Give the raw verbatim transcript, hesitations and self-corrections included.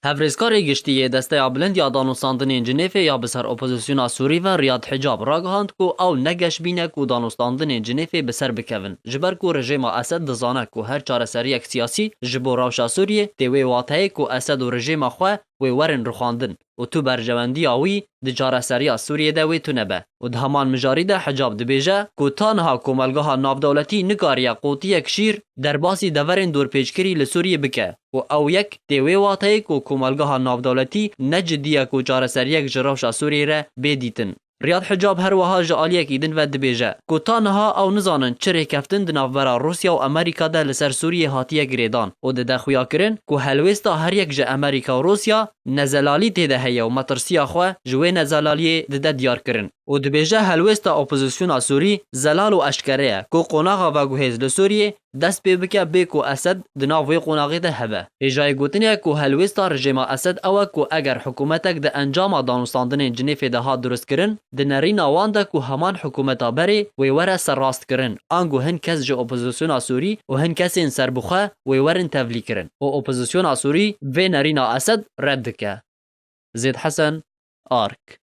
Hevrêzkarê giştî yê Desteya Bilind ya Danûstandinên Cinêfê ya bi ser opozisyona Sûrî ve Riyad Hicab ragihand ku ew ne geş bîne ku danûstandinên Cinêfê bi ser bikevin, ji ber ku rejêma Esed dizane ku her çareseriyek siyasî ji bo rewşa Sûriyê tê wê wateyê ku Esed û rejêma xwe wê werin rixwandin û tu berjewendiya wî di çareseriya Sûriyê de wê tune be. Û di heman mijarî de Hicab dibêje ku ta niha komelgeha navdewletî nikariye qotiyek şîr derbasî deverên dorpêçkirî li Sûriyê bike û ew yek tê wê wateyê ku komelgeha navdewletî ne cidî ye ku çareseriyek ji rewşa Sûriyê re bê dîtin. Riyad Hicab her wiha ji aliyekî din ve dibêje ku ta niha ew nizanin çi rêkeftin di navbera Rûsya û Amerîka de li ser Sûriyê hatiye girêdan û dide xuyakirin ku helwêsta her yek ji Amerîka û Rûsya nezelalî tê de heye û metirsiya xwe ji wê nezelaliyê dide diyarkirin û dibêje helwêsta opozisyona Sûrî zelal û eşkere ye ku qonaxa veguhêz li Sûriyê dest pê bike bê ku Esed di nav wê qonaxê de hebe. Hêjayê gotinê ye ku helwêsta rejêma Esed ew e ku eger hikûmetek di encama danûstandinên Cinêfê de hat durustkirin, di nerîna wan de ku heman hikûmeta berê wê were serrastkirin, ango hin kes ji opozisyona Sûrî û hin kesên serbixwe wê werin tevlîkirin û opozisyona Sûrî vê nerîna Esed red dike. Zêd Hesen, Ark.